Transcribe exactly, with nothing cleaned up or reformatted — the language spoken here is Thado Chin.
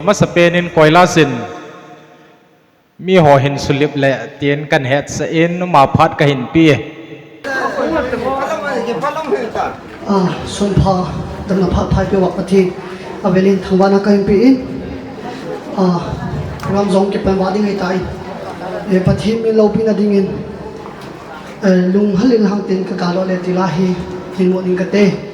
Masapen in Koilas in miho hin sulip le tin kan hetsah in, ama phat kahin pe. Ah, sunpha, damna phat pha eipeh uva Pathen avel in thangvahna kahin pe in. Ah, program jong kipan vah ding ahitai. Eh, Pathen min loupina dingin, eh, lunghel in lhang tin kaga lou le ti la hi, hin mo ding kate.